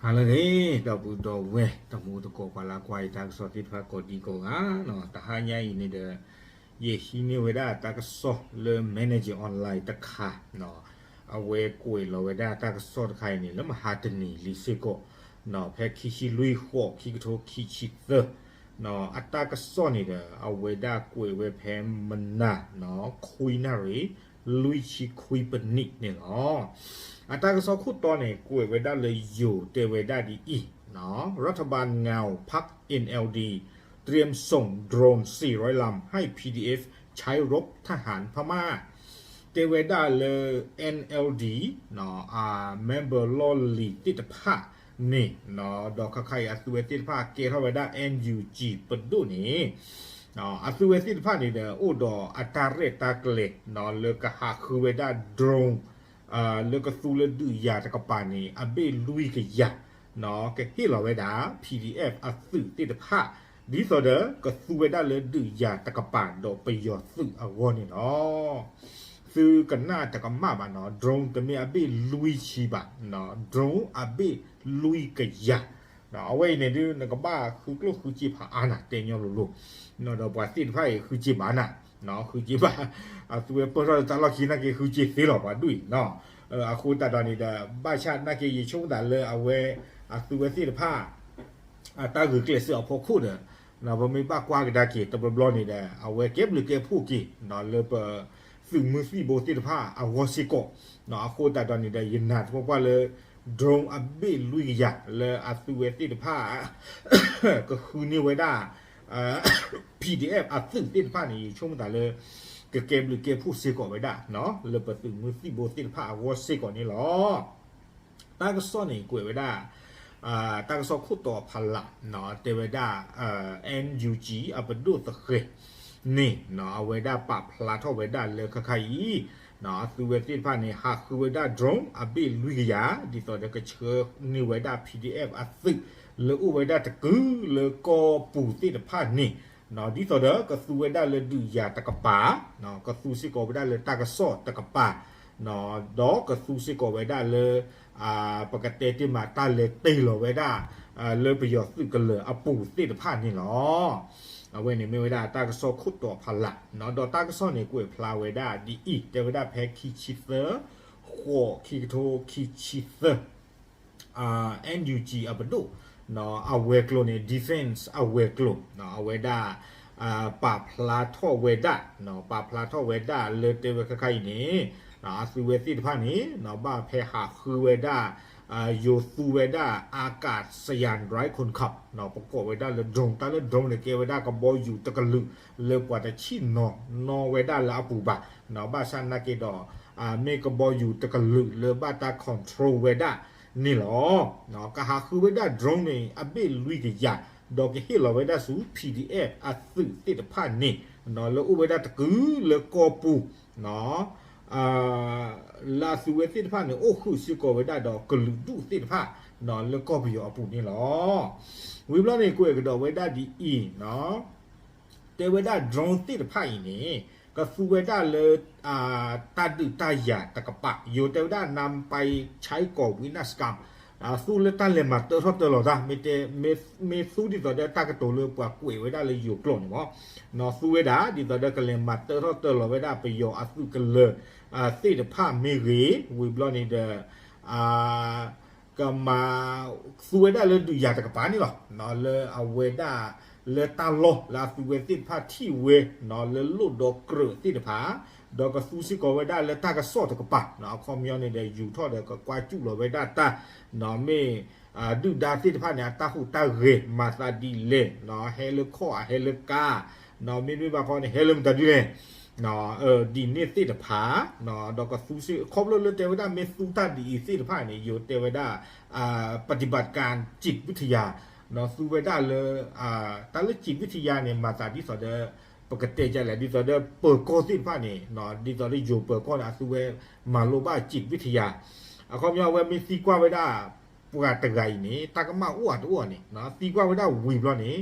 ဟါလၢအဂ့ၤ ဒီပုၢ်ဒီဝဲၢ် တံၤသကိး ပှၤလၢကွၢ်ယတၢ်ကစီၣ်သ့ၣ်တဖၣ်ကိးဒံကိးဂၤ, တဟါညါအံၤန့ၣ်ဒီး ယဟံးန့ၢ်ဝဲဒၣ်တၢ်ကစီၣ်လၢ Manager Online တခါ, အဝဲကွဲးလီၤဝဲဒၣ်တၢ်ကစီၣ်တခါအံၤန့ၣ် လၢမဟါတနံၤလံစ့ၢ်ကီး, ဖဲခံဆံလွံၢ်ဃိး ခံကထိခံဆံသၢ အတၢ်ကစီၣ်န့ၣ်ဒီး အဝဲဒၣ်ကွဲးဝဲဖဲမနၤ ခွံနၣ်ရံၣ် လွံၢ်ဆံခွံပနံးန့ၣ်လီၤ. အတၢ်ကစီၣ်ခိၣ်တီန့ၣ် ကွဲးဝဲဒၣ်လၢယိၤတဲဝဲဒၣ်ဒ်အံၤ, รัฐบาลเงาพรรค เอ็น แอล ดี เตรียมส่งโดรน สี่ร้อย ลำ ให้ พี ดี เอฟ ใช้รบทหารพม่า တဲဝဲဒၣ်လၢ NLD အ member လီၢ်လံၤသ့ၣ်တဖၣ်န့ၣ်, ဒီးခါခါအံၤအသုဝဲသ့ၣ်တဖၣ်ကဲထီၣ်ဝဲဒၣ် NUG ပဒိၣ်န့ၣ်, အသုဝဲသ့ၣ်တဖၣ်န့ၣ်ဒီး အိၣ်ဒီးအတၢ်ရဲၣ်တၢ်ကျဲၤ လၢကဟးဃုဝဲဒၣ် drone လၢကသူလၢဒုးယၤတကပၤန့ၣ် အဘ့ၣ်လွံၢ်ကယၤ, ကဟ့ၣ်လီၤဝဲဒၣ် PDF အသုးသ့ၣ်တဖၣ် ဒ်သိးဒီးကသူဝဲဒၣ်လၢဒုးယၤတကပၤဒီးပယီၤသုးအဂီၢ်န့ၣ်လီၤ. သုကနၣ်တကမၣ်ဘၣ်နီၤ, drone တမ့ၢ်အဘ့ၣ်လွံၢ်ဆံဘၣ်, drone အဘ့ၣ်လွံၢ်ကယၤ. အဝဲအံၤန့ၣ်ဒုး နကဘၣ်ဃုကျိၣ်ဃုစ့ဖးအါနၤ တဲညီလိၤလိၤ, ဒီးပှၤသ့ၣ်တဖၣ်အံၤဃုစ့ဘၣ်နၤ, ဃုစ့ဘၣ်, အသုဝဲပၢၢ်ထီၣ်လၢတၢ်လီၢ်ခံနာ်က့ ဃုစ့သ့လီၤပှၤဒူၣ်အံၤနီၤ. အဃိသတးဒီးန့ၣ်ဒီး ဘၣ်ဆၣ်နာ်က့ ယဆိကမိၣ်သးလၢအဝဲ အသုဝဲသ့ၣ်တဖၣ် အတၢ်ဂုာ်ကျဲးစၢးအဖီခိၣ်ဒီး ပမ့ၢ်ဘၣ်ကွၢ်ကဒါက့ၤ တဘျီဘျီန့ၣ်ဒီး အဝဲကဲဘျုးကဲဖှိၣ်က့ၤ လၢပသုးမုၢ်သံၣ်ဘိသ့ၣ်တဖၣ်အဂီၢ်စ့ၢ်ကီး, အဃိသတးဒီးန့ၣ်ဒီး ယနာ်သပှၢ်ပှၢ်လၢ drone အဘ့ၣ်လွံၢ်ကယၤ လၢအသုဝဲသ့ၣ်တဖၣ် ကဃုန့ၢ်ဝဲဒၣ် PDF အသုးသ့ၣ်တဖၣ်န့ၣ် ယဆိကမိၣ်သးလၢ ကကဲဘျုးကဲဖှိၣ်စ့ၢ်ကီးဝဲဒၣ် လၢပသုးမုၢ်သံၣ်ဘိသ့ၣ်တဖၣ်အဂီၢ်စ့ၢ်ကီးန့ၣ်လီၤ. တၢ်ကစီၣ်န့ၣ်ကွဲးဝဲဒၣ် တၢ်ကစီၣ်ခိၣ်တီဖးလး တဲဝဲဒၣ် NUG အပဒိၣ်သဃဲၤန့ၣ် အဝဲဒၣ်ပာ်ဖျါထီၣ်ဝဲဒၣ်လၢခါခါအံၤ အသုဝဲသ့ၣ်တဖၣ်န့ၣ် ဟးဃုဝဲဒၣ် drone အဘ့ၣ်လွံၢ်ကယၤ ဒ်သိးဒီးကဆှၢန့ၢ်ဝဲဒၣ် PDF အသုး လၢအိၣ်ဝဲဒၣ်တကုာ်လၢကီၢ်ပူၤသ့ၣ်တဖၣ်န့ၣ် ဒ်သိးဒီးကသူဝဲဒၣ်လၢဒုးယၤတကပၤ, ကသူစ့ၢ်ကီးဝဲဒၣ်လၢတၢ်ကစီၣ်တကပၤ, ဒီးကသူစ့ၢ်ကီးဝဲဒၣ်လၢ ပကတဲတ့ၢ်မးတၢ်လဲၤတ့ၢ်လီၤဝဲဒၣ် လၢပယီၤသုးကလၢၤအပူၤသ့ၣ်တဖၣ်န့ၣ်လီၤ. အဝဲန့ၣ်မ့ၢ်ဝဲဒၣ်တၢ်ကစီၣ်ခိၣ်တီဖးလး, ဒီးတၢ်ကစီၣ်န့ၣ်ကွဲးဖျါဝဲဒၣ်ဒ်အံၤ, တဲဝဲဒၣ်ဖဲခံဆံသၢ ဃိး ခံကထိခံဆံသၢ NUG အပဒိၣ် အဝဲၤကျိၤန့ၣ် defense အဝဲၤကျိၤ အဝဲဒၣ် ပာ်ဖျါထီၣ်ဝဲဒၣ်, ပာ်ဖျါထီၣ်ဝဲဒၣ်လၢတဲဝဲခါခါအံၤန့ၣ် အသုဝဲသ့ၣ်တဖၣ်န့ၣ် ဘၣ်ဖဲဟးဃုဝဲဒၣ် ယိၤသူဝဲဒၣ် อากาศยานไร้คนขับ ပကိးဝဲဒၣ်လၢ drone, တၢ်လၢ drone န့ၣ် ကဲဝဲဒၣ်ကဘီယူၤတကလုာ် လၢပှၤတဆံၣ်နီၤနီၤဝဲဒၣ်လၢအပူၤဘၣ်, ဘၣ်ဆၣ်နာ်က့ဒီး မ့ၢ်ကဘီယူၤတကလုာ်လၢဘၣ်တၢ် control ဝဲဒၣ်န့ၣ်လီၤ. ကဟးဃုဝဲဒၣ် drone န့ၣ် အဘ့ၣ်လွံၢ်ကယၤ, ဒီးကဟ့ၣ်လီၤဝဲဒၣ်ဆူ PDF အသုးသ့ၣ်တဖၣ်န့ၣ် လၢအိၣ်ဝဲဒၣ်တကုာ်လၢကီၢ်ပူၤ လၢအသုဝဲသ့ၣ်တဖၣ်န့ၣ် အိၣ်ဃုာ်စ့ၢ်ကီးဝဲဒၣ်ဒီးကလုာ်ဒူၣ်သ့ၣ်တဖၣ် လၢကီၢ်ပယီၤအပူၤန့ၣ်လီၤ. ဝံၤဘျီန့ၣ် ကွဲးကဒီးဝဲဒၣ်ဒ်အံၤ, တဲဝဲဒၣ် drone သ့ၣ်တဖၣ်အံၤန့ၣ် ကသူဝဲဒၣ်လၢ တၢ်ဒုးတၢ်ယၤတကပၤ, ယိၤတဲဝဲဒၣ် นำไปใช้ก่อวินาศกรรม သူလၢတၢ်လဲၤမၤတၢထီၣ်တၢလီၤတၢ်, မ့ၢ်သူဒ်သိးဒီးတၢ်ကတိၤလၢပှၤကွဲးဝဲဒၣ်လၢယိၤကျိာ်န့ၣ်မ့ၢ်, သူဝဲဒၣ်ဒ်သိးဒီးကလဲၤမၤတၢထီၣ်တၢလီၤဝဲဒၣ်ပယီၤအသုးကလၢၤ သ့ၣ်တဖၣ်မ့ၢ်ဂ့ၤ, ဝံၤဘျီန့ၣ်ဒီး ကမၤ သူဝဲဒၣ်လၢဒုးယၤတကပၤန့ၣ်လီၤ. လၢအဝဲဒၣ် လၢတၢ်လီၢ်လၢအသုဝဲသ့ၣ်တဖၣ်ထံၣ်ဝဲ လၢလိၣ်ဒီးကြၢးသ့ၣ်တဖၣ်, ဒီးကသူစ့ၢ်ကီးဝဲဒၣ်လၢတၢ်ကစီၣ်တကပၤ, အခီပညီန့ၣ်ဒီး ယူၤထီၣ်ဒီးကကွၢ်စူၣ်လီၤဝဲဒၣ်တၢ်, မ့ၢ် ဒုၣ်ဒါသ့ၣ်တဖၣ်န့ၣ် အတၢ်ဟူးတၢ်ဂဲၤမၤသးဒ်လဲၣ်, ဟဲလၢခီၣ် အဟဲလၢကါ, မ့တမ့ၢ်ဘၣ်ခီန့ၣ် ဟဲလၢမတၤဒ်လဲၣ် ဒ်န့ၣ်သ့ၣ်တဖၣ်, ဒီးကသူစ့ၢ် ခီဖျိလၢတဲဝဲဒၣ်မ့ၢ်သူတၢ်ဒ်အံၤသ့ၣ်တဖၣ်န့ၣ် ယိၤတဲဝဲဒၣ် ပฏิบัติการจิตวิทยา သူဝဲဒၣ်လၢ တၢ်လၢ จิตวิทยา န့ၣ် မၤသးဒ်သိးဒီး ပကတဲဒ်လဲၣ် ဒ်သိးဒီးပၢၤကီၢ်သ့ၣ်တဖၣ်န့ၣ် ဒ်သိးဒီးယိၤပၢၤကီၢ်န့ၣ် အသုဝဲမၤလိဘၣ် จิตวิทยา အခီပညီအဝဲမ့ၢ်သံကွၢ်ဝဲဒၣ် ပှၤတဂၤအံၤန့ၣ် တၢ်ကမၣ်အိၣ်အတအိၣ်န့ၣ် သံကွၢ်ဝဲဒၣ်ဝံၤဘျီ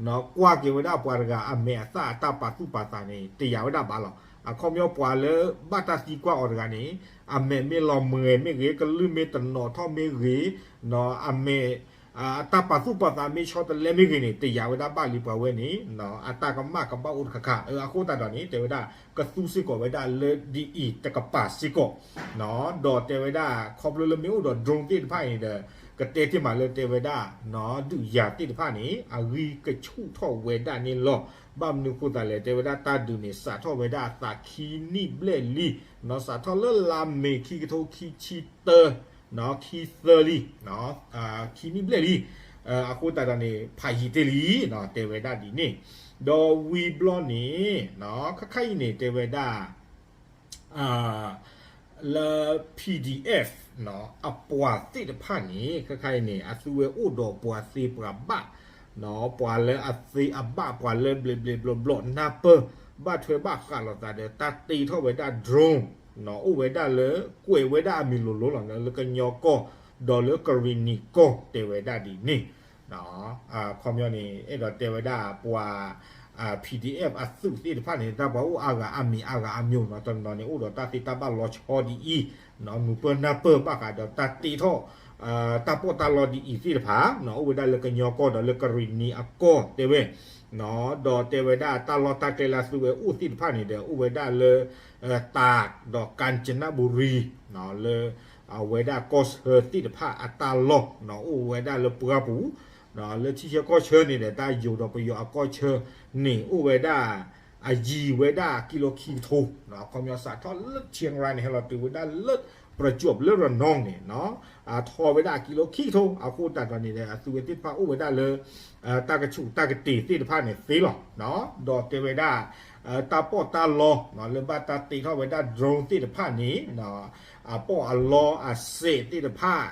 န့ၣ် ကွၢ်က့ၤဝဲဒၣ်ပှၤတဂၤအမဲာ်အသၣ်အတၢ်ပာ်သူၣ်ပာ်သးန့ၣ် တယာ်ဝဲဒၣ်ဘၣ်လီၤ. အခီပညီပှၤလၢဘၣ်တၢ်သံကွၢ်အီၤတဂၤန့ၣ် အမဲာ်မ့ၢ်လီၤမှဲၤမ့ၢ်ဂ့ၤ, ကလုၢ်မ့ၢ်တနီၤထီၣ်မ့ၢ်ဂ့ၤ, အမဲာ် အတၢ်ပာ်သူၣ်ပာ်သးမ့ၢ်ဆီတလဲမ့ၢ်ဂ့ၤန့ၣ် တယာ်ဝဲဒၣ်ဘၣ်လံပှၤဝဲန့ၣ် အတၢ်ကမၣ်ကဘၣ်အိၣ်တခါခါ. အဃိသတးဒီးန့ၣ် တဲဝဲဒၣ် ကသူစ့ၢ်ကီးဝဲဒၣ်လၢဒ်အံၤတကပၤစ့ၢ်ကီး ဒီးတဲဝဲဒၣ်ခီဖျိလၢမ့ၢ်အိၣ်ဒီး drone သ့ၣ်တဖၣ်အံၤန့ၣ်ဒီး ကတဲတ့ၢ်မးလၢတဲဝဲဒၣ် ဒုးယၤသ့ၣ်တဖၣ်န့ၣ် အဂံၢ်ကဆူၣ်ထီၣ်ဝဲဒၣ်န့ၣ်လီၤ. ဘၣ်မနုၤအဃိသတးလဲၣ် တဲဝဲဒၣ်တၢ်ဒုးန့ၣ် စးထီၣ်ဝဲဒၣ်အသးခံနံၣ်ဘျဲၣ်လံ, စးထီၣ်လၢလါမ့ၤခံကထိခံဆံတၢ ခံသၢလံ ခံနံၣ်ဘျဲၣ်လံ. အဃိသတးဒီးန့ၣ် ဖးယံာ်တ့ၢ်လံ တဲဝဲဒၣ်ဒ်န့ၣ်. ဒီးဝံၤဘျီန့ၣ် ခါခါအံၤန့ၣ် တဲဝဲဒၣ် လၢ PDF အပှၤသ့ၣ်တဖၣ်န့ၣ် ခါခါအံၤန့ၣ် အသုဝဲအိၣ်ဒီးပှၤသ့ပှၤဘၣ် ပှၤလၢအသ့အဘၣ် ပှၤလၢဘျဲးဘျဲးဘျီဘျီနၢ်ပၢၢ် ဘၣ်ထွဲဘၣ်ဃးလိာ်သးဒီး တၢ်တ့ထီၣ်ဝဲဒၣ် drone အိၣ်ဝဲဒၣ်လၢ ကွဲးဝဲဒၣ်အမံၤလိၤလိၤလီၤ လၢကညီကီၢ် ဒီးလၢကရံၣ်နံၤကီၢ် တဲဝဲဒၣ်ဒ်န့ၣ်. အခီပညီန့ၣ် အဲၣ်ဒိးတဲဝဲဒၣ်ပှၤ PDF အသုးသ့ၣ်တဖၣ်န့ၣ် တၢ်ပှၤအိၣ်အါဂၤအါမံၤအါဂၤအါမံၤနီၤ တနီၤန့ၣ် အိၣ်ဒီးတၢ်သ့တၢ်ဘၣ်လီၤဆီဒ်အံၤ နုာ်ပၢၢ်နၢ်ပၢၢ်ဘၣ်ဃးဒီးတၢ်တ့ထီၣ် တၢ်ပီးတၢ်လီဒ်အံၤသ့ၣ်တဖၣ် အိၣ်ဝဲဒၣ်လၢကညီကီၢ်ဒီးလၢကရံၣ်နံၤအကီၢ်တဲဝဲ ဒီးတဲဝဲဒၣ်တၢ်လီၢ်တၢ်ကျဲလၢအသုဝဲအိၣ်သ့ၣ်တဖၣ်န့ၣ်ဒီး အိၣ်ဝဲဒၣ်လၢ တၢးဒီးကၣ်စနဘူရံ လၢ အဝဲဒၣ်ကီၢ်ဆၢသ့ၣ်တဖၣ်အတၢ်လီၢ် အိၣ်ဝဲဒၣ်လၢပှၢ်ပူၤ လၢထံဆၢကီၢ်ဆၢန့ၣ်ဒီး တၢ်ယိၤဒီးပယီၤအကီၢ်ဆၢန့ၣ် အိၣ်ဝဲဒၣ် အယံၤဝဲဒၣ်ကံလိခံကထိ အခီပညီစးထီၣ်လၢ Chiang Rai န့ၣ် ဟဲလီၤတုၤဝဲဒၣ်လၢ ပရကၠိၣ် လၢရနီၣ်န့ၣ် ထီၣ်ဝဲဒၣ်ကံလိခံကထိ အဃိသတးဒီးန့ၣ်ဒီး အသုဝဲသ့ၣ်တဖၣ်အိၣ်ဝဲဒၣ်လၢ တၢ်ကဆူးတၢ်ကတ့ၤသ့ၣ်တဖၣ်န့ၣ်သ့လီၤ. ဒီးတဲဝဲဒၣ် တၢ်ပီးတၢ်လီ လၢဘၣ်တၢ်တ့ထီၣ်ဝဲဒၣ် drone သ့ၣ်တဖၣ်န့ၣ် အပီးအလီအစဲးသ့ၣ်တဖၣ်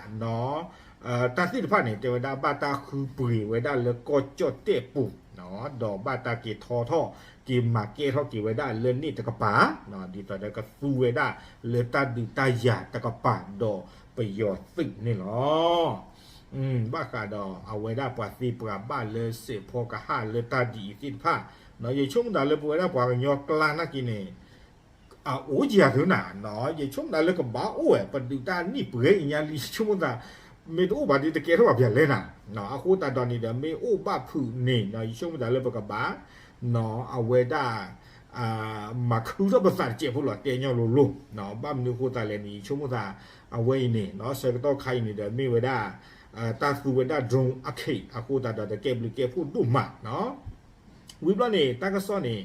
တၢ်သ့ၣ်တဖၣ်န့ၣ် တဲဝဲဒၣ်ဘၣ်တၢ်ဃုပှ့ၤဝဲဒၣ်လၢကီၢ်ကၠီၣ်တဲၣ်ပူၤ ဒီးဘၣ်တၢ်က့ၤထီထီၣ် က့ၤမၤကဲထီၣ်က့ၤဝဲဒၣ်လၢန့ၣ်တကပၤ ဒ်သိးဒီးကသူဝဲဒၣ်လၢတၢ်ဒုးတၢ်ယၤတကပၤဒီးပယီၤသုးန့ၣ်လီၤ. ဘၣ်ဃးဒီးအဝဲဒၣ်ပှၤသ့ပှၤဘၣ်လၢစဲးဖီကဟၣ်လၢတၢ်ဒ်အံၤသ့ၣ်တဖၣ် ယဆိကမိၣ်သးလၢပဝဲဒၣ်ပှၤကညီကျါနာ်က့န့ၣ် အအိၣ်ယၤသုနၤ ယဆိကမိၣ်သးလၢကဘၣ်အိၣ်ဝဲ ပဒုးတၢ်နံၣ်ပှဲၤအံၤညါလံ ယဆိကမိၣ်သး မ့ၢ်တအိၣ်ဘၣ်ဒီးတကဲထီၣ်ဘၣ်ပျၢၤလဲၣ်နၤ. အဃိသတးဒီးန့ၣ်ဒီး မ့ၢ်အိၣ်ဘၣ်ဖုးန့ၣ် ယဆိကမိၣ်သးလၢပကဘၣ် အဝဲဒၣ် မၤခုထီၣ်ပသးတစဲးဖိလီၤ တဲညီလိၤလိၤ ဘၣ်မနုၤအဃိသတးလဲၣ်န့ၣ် ယဆိကမိၣ်သး အဝဲအံၤန့ၣ် ဆၢကတီၢ်ခါအံၤန့ၣ်ဒီး မ့ၢ်ဝဲဒၣ် တၢ်သူဝဲဒၣ် drone အခ့ အဃိသတးဒီး တကဲဘျုးကဲဖှိၣ်ဒိၣ်မး ဝံၤဘျီန့ၣ် တၢ်ကစီၣ်န့ၣ်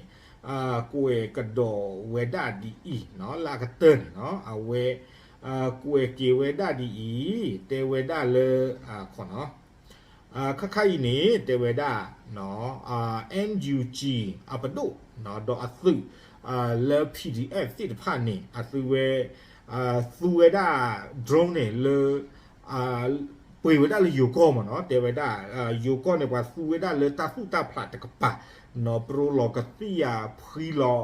ကွဲးကဒီးဝဲဒၣ်ဒ်အံၤ လၢအကတၢၢ်န့ၣ် အဝဲ ကွဲးက့ၤဝဲဒၣ်ဒ်အံၤ တဲဝဲဒၣ်လၢ ခီ ခါခါအံၤန့ၣ် တဲဝဲဒၣ် NUG အပဒိၣ် ဒီးအသုး လၢ PDF သ့ၣ်တဖၣ်န့ၣ် အသုဝဲ သူဝဲဒၣ် drone န့ၣ်လၢ ပှ့ၤဝဲဒၣ်လၢယိၤကီၢ်မ့ၢ်နီၤ တဲဝဲဒၣ် ယိၤကီၢ်န့ၣ် ပှၤသူဝဲဒၣ်လၢတၢ်သူၣ်တၢ်ဖျးတကပၤ ပရိလီၤကသံၣ်ယၤဖှံလီၤ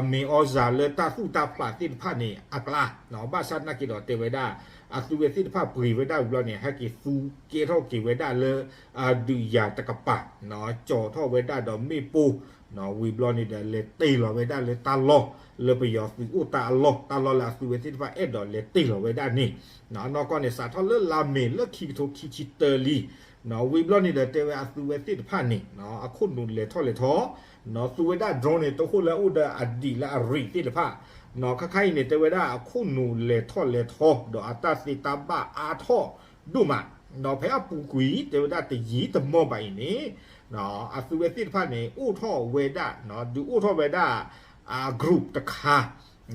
မ့ၢ်အီစၤလၢတၢ်သူၣ်တၢ်ဖျးသ့ၣ်တဖၣ်န့ၣ် အကျါ ဘၣ်ဆၣ်နာ်က့ဒီးတဲဝဲဒၣ် အသုဝဲသ့ၣ်တဖၣ်ပှ့ၤဝဲဒၣ်ဝံၤဘျီန့ၣ် ဟဲက့ၤသူကဲထီၣ်က့ၤဝဲဒၣ်လၢ ဒုးယၤတကပၤ ကၠီၤထီၣ်ဝဲဒၣ်ဒီးမ့ၣ်ပိၢ် ဝံၤဘျီန့ၣ်ဒီး လဲၤတ့ၢ်လီၤဝဲဒၣ်လၢတၢ်လီၢ် လၢပယီၤသုးအိၣ်တၢ်အလီၢ် တၢ်လီၢ်လၢအသုဝဲသ့ၣ်တဖၣ်အဲၣ်ဒိးလဲၤတ့ၢ်လီၤဝဲဒၣ်န့ၣ် အနီၢ်ကီၢ်န့ၣ် စးထီၣ်လၢလါမ့ၤလၢခံကထိခံဆံတၢလံ ဝံၤဘျီန့ၣ်ဒီး တဲဝဲအသုဝဲသ့ၣ်တဖၣ်န့ၣ် အခိၣ်နူာ်လဲၤထီၣ်လဲၤထီ သူဝဲဒၣ် drone န့ၣ် တအိၣ်လၢအအိၣ်ဒီးအဒံးလၢအရ့ၣ်သ့ၣ်တဖၣ် ခါခါအံၤန့ၣ် တဲဝဲဒၣ်အခိၣ်နူာ်လဲၤထီၣ်လဲၤထီ ဒီးအတၢ်သ့တၢ်ဘၣ်အါထီၣ်ဒိၣ်မး ဖဲအပူၤကွံာ် တဲဝဲဒၣ်တယံာ်တမီၢ်ဘၣ်အံၤန့ၣ် အသုဝဲသ့ၣ်တဖၣ်န့ၣ် အိၣ်ထီၣ်ဝဲဒၣ် ဒုးအိၣ်ထီၣ်ဝဲဒၣ် group တခါ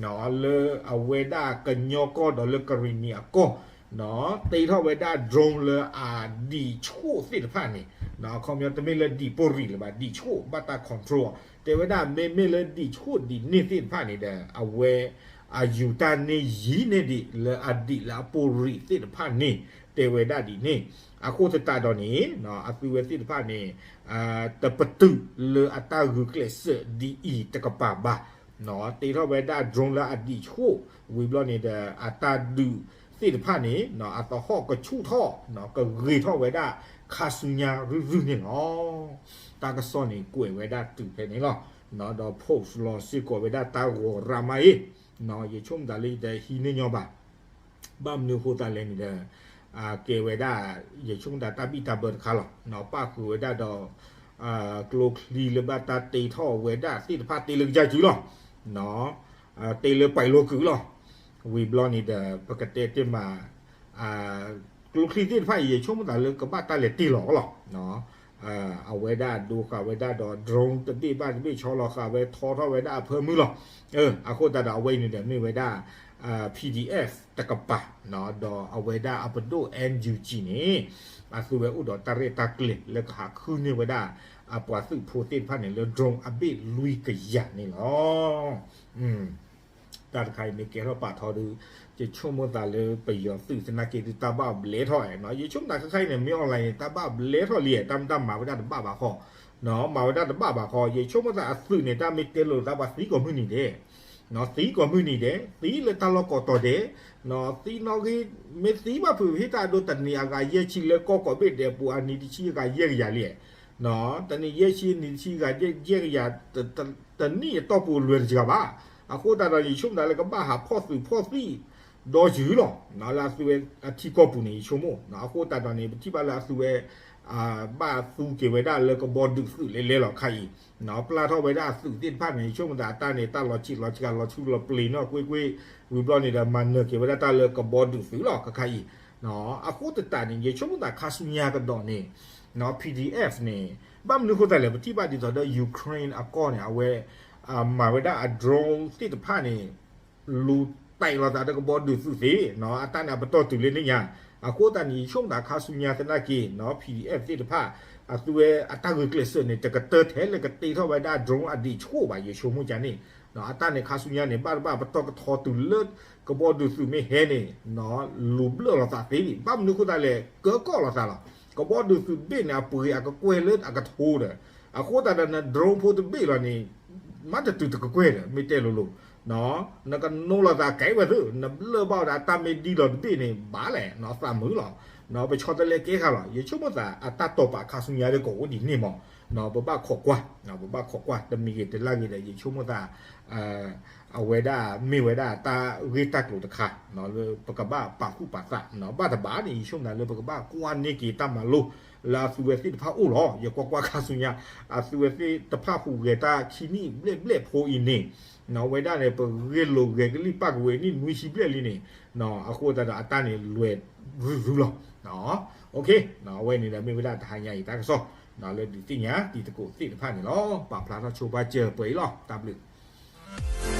လၢအဝဲဒၣ်ကညီကီၢ်ဒီးလၢကရံၣ်နံၤအကီၢ် တ့ထီၣ်ဝဲဒၣ် drone လၢအဒံးဆှိၣ်သ့ၣ်တဖၣ်န့ၣ် အခီပညီတမ့ၢ်လၢဒံးပိၢ်ရံၣ်လၢၤဘၣ် ဒံးဆှိၣ်ဘၣ်တၢ် control တဲဝဲဒၣ်မ့မ့ၢ်လၢဒံးဆှိၣ်ဒံးန့ၣ်သ့ၣ်တဖၣ်န့ၣ်ဒီး အဝဲ အယူၤတၢ်န့ၢ်ယံၤန့ၢ်ဒံးလၢအဒံးလၢအပိၢ်ရံၣ်သ့ၣ်တဖၣ်န့ၣ် တဲဝဲဒၣ်ဒ်န့ၣ် အဃိသတးဒီးန့ၣ် အသုဝဲသ့ၣ်တဖၣ်န့ၣ် တပတုာ်လၢအတၢ်ဂုာ်ကျဲးစၢးဒ်အံၤတကပၤဘၣ် တ့ထီၣ်ဝဲဒၣ် drone လၢအဒံးဆှိၣ် ဝံၤဘျီန့ၣ်ဒီး အတၢ်ဒုးသ့ၣ်တဖၣ်န့ၣ် အသဟီၣ်ကဆူၣ်ထီၣ် ကဂ့ၤထီၣ်ဝဲဒၣ်ခါဆူညါရုၢ်ရုၢ်န့ၣ်လီၤ. တၢ်ကစီၣ်န့ၣ်ကွဲးဝဲဒၣ်တုၤဖဲန့ၣ်လီၤ. ဒီး post လီၤစ့ၢ်ကီးဝဲဒၣ်တၢ်ဂီၤရးမးအံၤ, ယဆိကမိၣ်သးလၢယတဟံးန့ၢ်ညီဘၣ်. ဘၣ်မနုၤအဃိသတးလဲၣ်န့ၣ်ဒီး ကဲဝဲဒၣ် ယဆိကမိၣ်သးတၢ်ဘံၣ်တၢ်ဘၢတခါလီၤ. ပၣ်ဃုာ်ဝဲဒၣ်ဒီး ကျိချံလၢဘၣ်တၢ်တ့ထီၣ်ဝဲဒၣ်သ့ၣ်တဖၣ်တ့လၢကစၢ်စုလီၤ. တ့လၢပာ်လီၤကုာ်လီၤ. ဝံၤဘျီန့ၣ်ဒီး ပကတဲတ့ၢ်မး ကျိချံသ့ၣ်တဖၣ်အံၤ ယဆိကမိၣ်သးလၢကဘၣ်တၢ်လဲၤတ့ၢ်လီၤလီၤ. အဝဲဒၣ်ဒိဃာ်ဝဲဒၣ်ဒီး drone တဘ့ၣ်ဘၣ်တဘ့ၣ်ဆီလီၤဃာ်ဝဲထီထီၣ်ဝဲဒၣ်အဖၢမုၢ်လီၤ. အဃိသတးဒီးအဝဲအံၤန့ၣ်ဒီးမ့ၢ်ဝဲဒၣ် P D F တကပၤ ဒီးအဝဲဒၣ်အပဒိၣ် N U G န့ၣ် အသုဝဲအိၣ်ဒီးတၢ်ရဲၣ်တၢ်ကျဲၤလၢကဟးဃုန့ၢ်ဝဲဒၣ် အပှၤသုးဖိသ့ၣ်တဖၣ်န့ၣ်လၢ drone အဘ့ၣ်လွံၢ်ကယၤန့ၣ်လီၤ. တၢ်တခါအံၤမ့ၢ်ကဲထီၣ်ပာ်ထီဒုး ယဆိကမိၣ်သးလၢပယီၤသုးသနာ်က့ဒုးတၢ်ဘၣ်ဘျဲးထီၣ်, ယဆိကမိၣ်သးခဲခါအံၤန့ၣ် မ့ၢ် online န့ၣ် တၢ်ဘၣ်ဘျဲးထီၣ်လံ, တၢ်မတၤမၤဝဲဒၣ်တဘၣ်ဘၣ်ဃီ, မၤဝဲဒၣ်တဘၣ်ဘၣ်ဃီ, ယဆိကမိၣ်သးအသုးန့ၣ် တၢ်မ့ၢ်တဲလိာ်သးပှၤသံကိးမုၢ်နံၤဒဲး, သံကိးမုၢ်နံၤဒဲး, သံလၢတၢ်လီၢ်ကိးတီၤဒဲး, သံနီၣ်ဂံၢ် မ့ၢ်သံဘၣ်ဖုးဟ့ၣ်တၢ်အဒိ တနံၤအဂၤယဲၢ်ဆံလၢကီၢ်ကိးဘ့ၣ်ဒဲးပူၤ အနံၤတဆံအဂၤယဲၢ်ကယၤလံ, တနံၤယဲၢ်ဆံ နံၤတဆံဂၤယဲၢ်ကယၤ, တနံၣ်အတီၢ်ပူၤလွဲၢ်တစှၤဘၣ်. အဃိသတးဒီး ယဆိကမိၣ်သးလၢကဘၣ်ဟးဖီၣ်သုးဖီၣ်သံၣ်ဒီယုၢ်လီၤ, လၢအသုဝဲအထံကီၢ်ပူၤန့ၣ် ယဆိကမိၣ်, အဃိသတးဒီးန့ၣ် ပထံၣ်ဘၣ်လၢအသုဝဲ ဘၣ်သူက့ၤဝဲဒၣ်လၢကဘီဒုးသုးလဲၤလဲၤလီၤခါအံၤ, ပျၢ်ထီၣ်ဝဲဒၣ်အသုးသ့ၣ်တဖၣ်န့ၣ် ယဆိကမိၣ်သးအတၢ်န့ၣ် တၢ်လီၤဆံးလီၤစှၤ လီၤဆူလီၤပျ့ၤနီၣ်ကွ့ၢ်ကွ့ၢ်, ဝံၤဘျီန့ၣ်ဒီး မၤနၢၤက့ၤဝဲဒၣ်တၢ်လၢကဘီဒုးသုးလီၤခါခါအံၤ. အဃိသတးန့ၣ် ယဆိကမိၣ်သးခါဆူညါကဒီးန့ၣ် P D F န့ၣ် ဘၣ်မနုၤအဃိသတးလဲၣ် ပထံၣ်ဘၣ်ဒ်သိးဒီး Ukraine အကီၢ်န့ၣ် အဝဲ မၤဝဲဒၣ်အ drone သ့ၣ်တဖၣ်န့ၣ် လူၤတဲာ်လီၤသးဒီးကဘီဒုးသုးသ့, အတၢ်န့ၣ်အပတီၢ်တုၤလၢန့ၣ်ညါ, အဃိသတးန့ၣ် ယဆိကမိၣ်သးခါဆူညါသနာ်က့ P D F သ့ၣ်တဖၣ် အသုဝဲအတၢ်ဂုာ်ကျဲးစၢးန့ၣ် တကတၢၢ်ထဲလၢကတ့ထီၣ်ဝဲဒၣ် drone အဒံးဆှိၣ်ဘၣ် ယဆိကမိၣ်ကန့ၣ်, အတၢ်န့ၣ်ခါဆူညါန့ၣ် ဘၣ်တဘၣ်ပတီၢ်ကထီတုၤလၢ ကဘီဒုးသုးမ့ၢ်ဟဲန့ၣ် လူၤဘျၢၣ်လီၤသးသ့လံ, ဘၣ်မနုၤအဃိသတးလဲၣ် ကၢကီၣ်လီၤသးလီၤ. ကဘီဒုးသုးတဘ့ၣ်န့ၣ် အပှ့ၤအကကွဲၢ်လၢအကထိဒီး, အဃိသတးဒီးန drone ဖိတဘ့ၣ်လီၤန့ၣ် မ့ၢ်တတုၤတကကွဲၢ်ဒီး မ့ၢ်တဲလိၤလိၤ, နကနိလီၤသးကဲဝဲသု, နဘျၢၣ်ဘၣ်ဝဲဒၣ်တၢ်မ့ၢ်ဒ်လီၤတဘ့ၣ်န့ၣ် ဘၣ်လဲၣ် သးမုာ်လီၤ, ပဆီတလဲကဲဃာ်လီၤ. ယဆိကမိၣ်သးအတၢ်တိာ်ပာ်ခါဆူညါဒီးကအိၣ်ဒ်န့ၣ်မး, ပဘၣ်ခိးကွၢ်, ပဘၣ်ခိးကွၢ် တမံၤဂ့ၤတလၢ်ဂ့ၤဒီး ယဆိကမိၣ်သး အဝဲဒၣ်မ့ၢ်ဝဲဒၣ်တၢ်ဂ့ၢ်တၢ်ကျိၤတခါ လၢပကဘၣ်ပာ်ဃုာ်ပာ်သး, ဘၣ်တဘၣ်န့ၣ် ယဆိကမိၣ်သးလၢပကဘၣ်ကွၢ်န့ၢ်က့ၤတၢ်မၤလိ လၢအသုဝဲသ့ၣ်တဖၣ်အိၣ်လီၤ. ယကွၢ်ကွၢ်ခါဆူညါ အသုဝဲသ့ၣ်တဖၣ်ဟူးဂဲၤတၢ်ခံနံၣ်ဘျဲၣ်ဘျဲၣ်ဖိအံၤန့ၣ်, ဝဲဒၣ်န့ၣ် ပဂ့ၢ်လိာ်ဂဲၤကလံၣ်ပၣ်ကဝဲၤနံၣ်နွံဆံဘျဲၣ်လံန့ၣ်, အဃိသတးဒီးအတၢ်န့ၣ်လွဲၢ်ရုၢ်ရုၢ်လီၤ. အဝဲန့ၣ်ဒီးမ့ၢ်ဝဲဒၣ်တဟါညါအံၤတၢ်ကစီၣ် လၢဒုးသ့ၣ်ညါတံၤသကိးသ့ၣ်တဖၣ်န့ၣ်လီၤ. ပာ်ဖျါထီၣ်ဆိပာ်စၢၤပှဲၤအံၤလီၤ. တၢ်ဘျုး